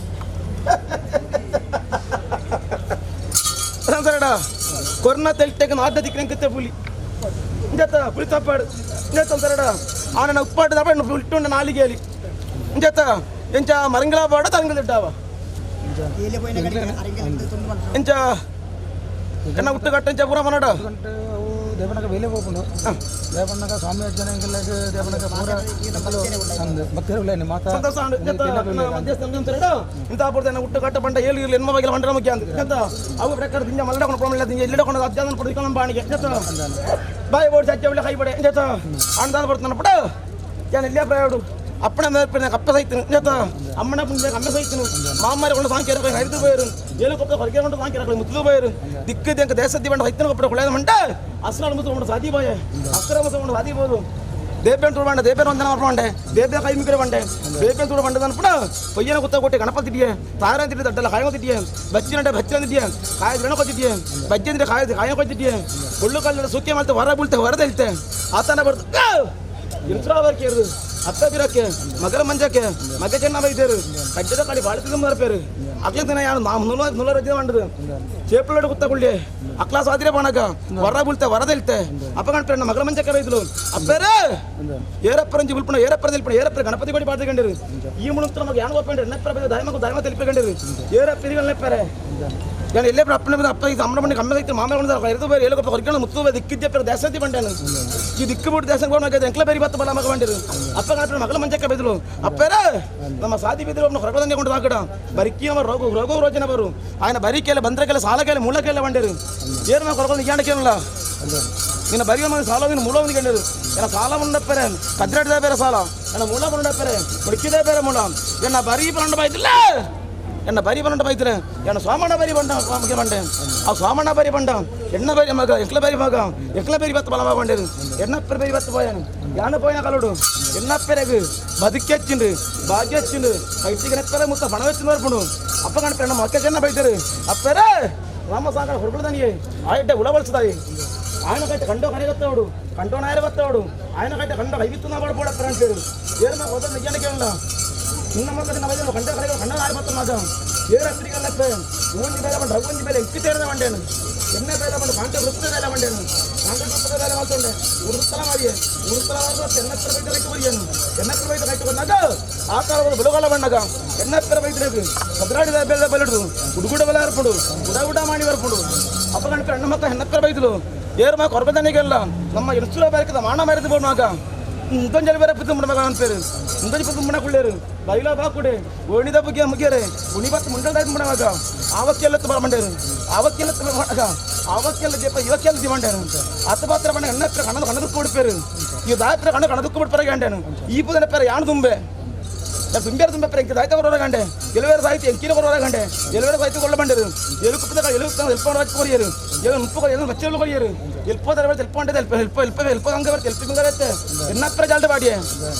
ಅಂತಾರಡ ಕೊರ್ನ ತೆಲಿ ತೆಕ್ಕ ನಾಡ್ನ ತಿಕ್ಕಿನ ಪುಲಿ ಜತ ಪುಲಿ ತಪ್ಪಾಡು ಜತ ಅಂತಾರಡ ಆನ ಉಪ್ಪಾಡು ತಪ್ಪ ಉಂಟು ನಾಲಿಗೆಯಲ್ಲಿ ಜತ ಎಂಚ ಮರಂಗಲ ಬಾಡ ತಂಗಲಿಟ್ಟಾವ ಎಂಚ ಎನ್ನ ಹುಟ್ಟು ಕಟ್ಟಂಚ ಪೂರ ಮನಡ ಗಂಟೆ ಅವು ದೇವನಗ ಬೇಲೆ ಹೋಗ್ಕೊಂಡು ದೇವಣ್ಣಗ ಸ್ವಾಮಿ ಅಜ್ಜನ ದೇವನಗ ಪೂರ ಭಕ್ತರು ಮಾತಾ ಸಂತೋಷ ಇಂಥ ಪೂರ್ತಿ ಹುಟ್ಟು ಕಟ್ಟ ಬಂಡ ಏಳು ಇರಲಿ ಎನ್ಮ ಬಗೆಲ ಬಂಡ ಮುಖ್ಯ ಅಂತ ಜತ ಅವು ಪ್ರಕಾರ ದಿಂಜ ಮಲ್ಲಡ ಕೊಂಡು ದಿಂಜ ಎಲ್ಲಿಡ ಕೊಂಡು ಅಜ್ಜನ ಪಡ್ಕೊಂಡು ಬಾಣಿಗೆ ಜತ ಬಾಯಿ ಓಡಿಸಿ ಅಜ್ಜ ಒಳ್ಳೆ ಕೈ ಬಡೆ ಜತ ಅಣ್ಣದಾದ ಬರ್ತಾನ ಪಡ ಏನ್ ಇಲ್ಲೇ ಪ್ರಯೋಡು ಅಪ್ಪಣ ಮೇಲ್ಪಿನ ಕಪ್ಪ ಸೈತನು ಜತ ಅಮ್ಮನ ಪುಣ್ಯ ಕಮ್ಮೆ ಸೈತನು ಮಾಮಾರಿ ಕೊಂಡು ಸಾಂಕೇರ ಹರಿದು పోయారు ఏలు కొప్ప కొరికే కొండ సాంకేర ముద్దు పోయారు దిక్కు దింక దేశ దివండ సైతను కొప్ప కొలేదంటే అసలు ముద్దు కొండ సాధిపోయే అస్త్ర ముద్దు కొండ సాధిపోదు ದೇಪೇನ್ ತುಳು ಬಂಡೆ ದೇಪೇನ್ ವಂದನ ಮಾಡ್ಕೊಂಡೆ ದೇಪೇ ಕೈ ಮಿಕ್ರೆ ಬಂಡೆ ದೇಪೇನ್ ತುಳು ಬಂಡದ ಅನ್ಪುಣ ಪೊಯ್ಯನ ಕುತ್ತ ಕೊಟ್ಟೆ ಗಣಪತಿ ತಿಟ್ಟಿಯೆ ತಾರ ತಿಟ್ಟಿ ದಡ್ಡಲ್ಲ ಕಾಯ ತಿಟ್ಟಿಯೆ ಬಚ್ಚಿನಂಡೆ ಬಚ್ಚಿನ ತಿಟ್ಟಿಯೆ ಕಾಯ ದ್ರಣ ಕೊತ್ತಿಟ್ಟಿಯೆ ಬಜ್ಜಂದ್ರೆ ಕಾಯ ಕಾಯ ಕೊತ್ತಿಟ್ಟಿಯೆ ಒಳ್ಳು ಕಲ್ಲ ಸುಕ್ಕೆ ಮಾಡ್ತೆ ಹೊರ ಬೀಳ್ತೆ ಹೊರದೆಲ್ತೆ ಆತನ ಬರ್ತು ಇನ್ಸುರಾವರ್ಕೇರು ಅತ್ತ ಬಿರಕ್ಕೆ ಮಗರ ಮಂಜಕ್ಕೆ ಮಗ ಚೆನ್ನ ಬೈತೇರು ಕಡ್ಡದ ಕಡಿ ಬಾಳ್ತಿದ ಮರಪೇರು ಅಕ್ಲ ದಿನ ಯಾರು ನಾ ನುಲ ನುಲ ರಜೆ ಮಾಡಿದ್ರು ಚೇಪಲೋಡು ಕುತ್ತ ಅಕ್ಲಾ ಸಾದಿರೆ ಬಾಣಗ ಹೊರ ಬೀಳ್ತೆ ಹೊರದೆಲ್ತೆ ಅಪ್ಪ ಗಂಟೆ ಮಗರ ಮಂಜಕ್ಕೆ ಬೈದ್ಲು ಅಪ್ಪೇರೆ ಏರಪ್ಪರಂಜಿ ಉಲ್ಪಣ ಏರಪ್ಪರ ತಿಲ್ಪಣ ಏರಪ್ಪರ ಗಣಪತಿ ಕೊಡಿ ಪಾಡ್ತಕೊಂಡಿರು ಈ ಮುಳುಂತ ನಮಗೆ ಯಾಣ ಒಪ್ಪಂಡ್ರಿ ಎನ್ನಪ್ಪರ ಬೈದು ದಾಯಮకు ದಾಯಮ తెలిపికంಡಿರು ಏರಪ್ಪಿರಿಗಳನ್ನೆಪ್ಪರೆ ನಾನು ಎಲ್ಲೇ ಅಪ್ಪನ ಅಪ್ಪ ಈ ಅಮ್ಮನ ಬಂಡಿ ಕಮ್ಮಿ ಐತೆ ಮಾಮ ಕೊಂಡು ಬೇರೆ ಏಳು ಕೊಪ್ಪ ಮುತ್ತು ದಿಕ್ಕಿದ್ದೆ ದೇಶತಿ ಬಂಡಾನು ಈ ದಿಕ್ಕು ಬಿಟ್ಟು ದೇಶ ಎಂಕ್ಲ ಬೇರಿ ಬತ್ತ ಬಲ ಮಗ ಬಂಡಿರು ಅಪ್ಪ ಗಣಪನ ಮಗಳ ಮಂಚಕ್ಕೆ ಬೈದ್ರು ಅಪ್ಪೇರ ನಮ್ಮ ಸಾದಿ ಬಿದ್ದರು ಒಬ್ಬನ ಹೊರಗಡೆ ಕೊಂಡು ಹಾಕಡ ಬರಿಕಿ ಅವ ರೋಗ ರೋಗ ರೋಜನ ಬರು ఆయన ಬರಿಕೆಲ್ಲ ಬಂದ್ರಕೆಲ್ಲ ಸಾಲಕೆಲ್ಲ ಮೂಲಕೆಲ್ಲ ಬಂಡಿರು ಏನು ನಾವು ಕೊರಕೊಂಡು ಈಂಡಕೇನಲ್ಲ ನಿನ್ನ ಬರಿ ಮಂದಿ ಸಾಲ ನಿನ್ನ ಮೂಲ ಒಂದು ಕಂಡಿರು ಎನ್ನ ಸಾಲ ಮುಂಡಪ್ಪರೆ ಕದ್ರಡ್ದ ಬೇರೆ ಸಾಲ ಎನ್ನ ಮೂಲ ಮುಂಡಪ್ಪರೆ ಮುಡುಕಿದೆ ಬೇರೆ ಮೂಲ ಎನ್ನ ಬರಿ ಬಂಡ ಬೈತಿಲ್ಲ ಎನ್ನ ಬರಿ ಬಂಡ ಬೈತಾರೆ ಎನ್ನ ಸೋಮಣ್ಣ ಬರಿ ಬಂಡ ಬಂಡೆ ಆ ಸೋಮಣ್ಣ ಬರಿ ಬಂಡ ಎಣ್ಣ ಬರಿ ಮಗ ಎಂಕ್ಲ ಬರಿ ಮಗ ಎಂಕ್ಲ ಬರಿ ಬತ್ತ ಬಲ ಬಂಡಿರು ಎನ್ನಪ್ಪರ ಬರಿ ಬತ್ತ పోయాను ಯಾನ పోయిన కలుడు ఎన్నప్పెరగు బతికెచ్చిండు భాగ్యచ్చిండు ఐటికి నెప్పరే ముత్త పణం వచ్చింది వరపుడు అప్ప కనిపెన్న మొక్క చిన్న బయటరు అప్పరే రామసాగర హురుకుడు ఆయట ఉడవలసుదాయి ఆయనకైతే కండో కనిగత్తాడు కండో నాయరవత్తాడు ఆయనకైతే కండో కైవిత్తున్నా వాడు పోడప్ప అంటారు ఏరు మా వద్ద నిజానికి నిన్న మొక్క చిన్న వయసు కండో కరిగ కండో నాయబత్తున్నాక ఏ రత్రికల్లప్పే ఊంజి ಬೇಲೆ ಬಂಡ ರಘುಂಜಿ ಬೇಲೆ ಎಕ್ಕಿ ತೇರದ ಬಂಡೇನು ಎಣ್ಣೆ ಬೇಲೆ ಬಂಡ ಕಾಂಟ ವೃತ್ತ ಬೇಲೆ ಬಂಡೇನು ಕಾಂಟ ವೃತ್ತದ ಬೇಲೆ ಮಾಡ್ತೊಂಡೆ ಉರುತ್ತಲ ಮಾಡಿಯೆ ಉರುತ್ತಲ ಮಾಡಿದ ಎಣ್ಣೆಪ್ಪರ ಬೈತ ಕೈಟ್ಟು ಬರಿಯನು ಎಣ್ಣೆಪ್ಪರ ಬೈತ ಕೈಟ್ಟು ಬಂದಾಗ ಆಕಾರದ ಬೆಳುಗಾಲ ಬಣ್ಣಗ ಎಣ್ಣೆಪ್ಪರ ಬೈತ ಕದ್ರಾಡಿದ ಬೇಲೆ ಬೆಲೆಡು ಗುಡುಗುಡ ಬೆಲೆ ಹರ್ಪುಡು ಗುಡ ಗುಡ ಮಾಡಿ ಬರ್ಪುಡು ಅಪ್ಪ ಗಣಪ ಹೆಣ್ಣು ಮಕ್ಕ ಹೆಣ್ಣಪ್ಪರ ಬೈತಲು ಏರು ಮಾ ಕೊರಬದನಿಗೆಲ್ಲ ನಮ್ಮ ಎನ್ಸುರ ಬೇಕದ ಮಾಣ ಮಾರಿದ ಬೋಣಾಗ ಇಂತೊಂಜಲಿ ಬೇರೆ ಪುತ್ತು ಮಗ ಅನ್ಪೇರು ಇಂತೊಂಜಿ ಪುತ್ತು ಮುಣ ಕುಳ್ಳೇರು ಬೈಲ ಬಾಕುಡೆ ಓಣಿದ ಬುಗ್ಯ ಮುಗಿಯರೆ ಉಣಿ ಬತ್ತು ಮುಂಡಲ್ದಾಯ್ತು ಮುಣವಾಗ ಆವಕ್ಕೆಲ್ಲ ಬರ ಮಂಡೇರು ಆವಕ್ಕೆಲ್ಲ ಮಗ ಆವಕ್ಕೆಲ್ಲ ದೀಪ ಇವಕ್ಕೆಲ್ಲ ದಿವಂಡೇರು ಅತ್ತ ಪಾತ್ರ ಬಣ್ಣ ಎಣ್ಣ ಹತ್ರ ಕಣ್ಣದು ಕಣ್ಣದಕ್ಕೂ ಬಿಡ್ಪೇರು ಈ ದಾತ್ರ ಕಣ್ಣು ಕಣ್ಣದಕ್ಕೂ ಬಿಡ್ಪರ ಗಂಡೇನು ಈ ಪುದನ ಪೇರ ಯಾಣ ತುಂಬೆ ತುಂಬೇರು ತುಂಬ ಪೇರ ಎಂಕಿ ದಾಯ್ತ ಕೊರೋರ ಗಂಡೆ ಎಲುವೇರು ಸಾಹಿತ್ಯ ಎಂಕಿನ ಕೊರೋರ ಗಂಡೆ ಎಲುವೇರು ಸಾಹಿತ್ಯ ಕೊಲ್ಲ ಬಂಡೇರು ಎಲುಕುಪ್ಪದ ಎಲು ಎಲ್ಪೋಣ ವಚ್ಚ ಕೊರಿಯರು ಎಲು ಮುಪ್ಪು ಎಲು ಬಚ್ಚಲು ಕೊರಿಯರು ಎಲ್ಪೋ ತರ ಎಲ್ಪ ಉಂಟೆ ಎಲ್ಪ ಎಲ್ಪ ಎಲ್ಪ ಎಲ್ಪ ಅಂಗ ಬರುತ್ತೆ ಎಲ್ಪ ಬರುತ್ತೆ ಎನ್ನಪ್ಪರ ಜಾಲ್ಟ ಬಾಡಿಯೆ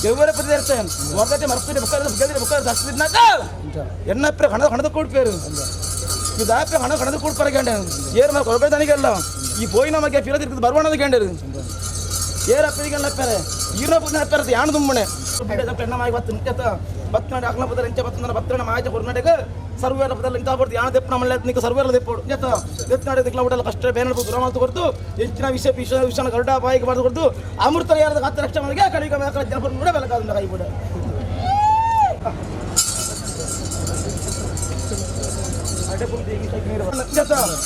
ಎವ್ವರ ಪದ ಇರುತ್ತೆ ಹೊರಗಟ್ಟೆ ಮರ್ತಿದೆ ಬುಕ್ಕ ಬುಕ್ಕ ಬುಕ್ಕ ದಸ್ತಿದ್ನಾಕ ಎನ್ನಪ್ಪರ ಕಣದ ಕಣದ ಕೂಡ್ಪೇರು ಈ ದಾಪೆ ಹಣ ಕಣದ ಕೂಡ್ಪರ ಗಂಡೆ ಏರು ಮೇಲೆ ಕೊರಬೇದಾನಿಗೆಲ್ಲ ಈ ಪೋಯಿನ ಬಗ್ಗೆ ಫಿರ ತಿರ್ದು ಬರುವಣದ ಗಂಡರು ಏರ ಪಿರಿಗಲ್ಲ ಪೆರೆ ಈರ ಪುದನ ಪೆರೆ ಯಾಣ ದುಮ್ಮಣೆ ಎಣ್ಣ ಮಾಯ ಬತ್ತು ನಿತ್ಯತ ಬತ್ತನಾಡ ಅಕ್ಲ ಪದರ ಎಂಚ ಬತ್ತನ ಬತ್ತನ ಮಾಯ ಕೊರ್ನಾಟಕ ಸರ್ವೇರ ಪದಲ ಇಂತ ಬರ್ದು ಯಾಣ ದೆಪ್ಪು ನಮ್ಮಲ್ಲ ನಿಕ್ಕ ಸರ್ವೇರ ದೆಪ್ಪೋಡು ಜತ ದೆತ್ತನಾಡ ದಿಕ್ಲ ಉಡಲ ಕಷ್ಟ ಬೇನ ದುರಮಾತು ಕೊರ್ತು ಹೆಚ್ಚಿನ ವಿಷಯ ವಿಷ ವಿಷನ ಗರುಡ ಬಾಯಿಗೆ ಬಾರ್ದು ಕೊರ್ತು ಅಮೃತ ಯಾರದ ಹತ್ತು ಲಕ್ಷ ಮನೆಗೆ ಕಡಿಗೆ ಜನಪದ ಕೂಡ ಬೆಲಕಾದ ಕೈ ಬಿಡ.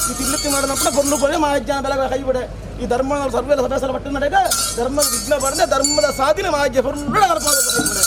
ಈ ತಿನ್ಲಿಕ್ಕೆ ಮಾಡಿನప్పుడు ಬೊಲ್ಲು ಬೊಳ್ಳೆ ಮಹಾಜ್ಞಾನ ಬೆಲಗ ಕೈ ಬಿಡೆ. ಈ ಧರ್ಮ ಸರ್ವೇಲ ಸಭೆ ಸಲ ಪಟ್ಟು ನಡೆಗ ಧರ್ಮದ ವಿಘ್ನ ಬರದೆ ಧರ್ಮದ ಸಾಧನೆ ಮಹಾಜ್ಞ ಬೊಲ್ಲು ಕೈ ಬಿಡೆ.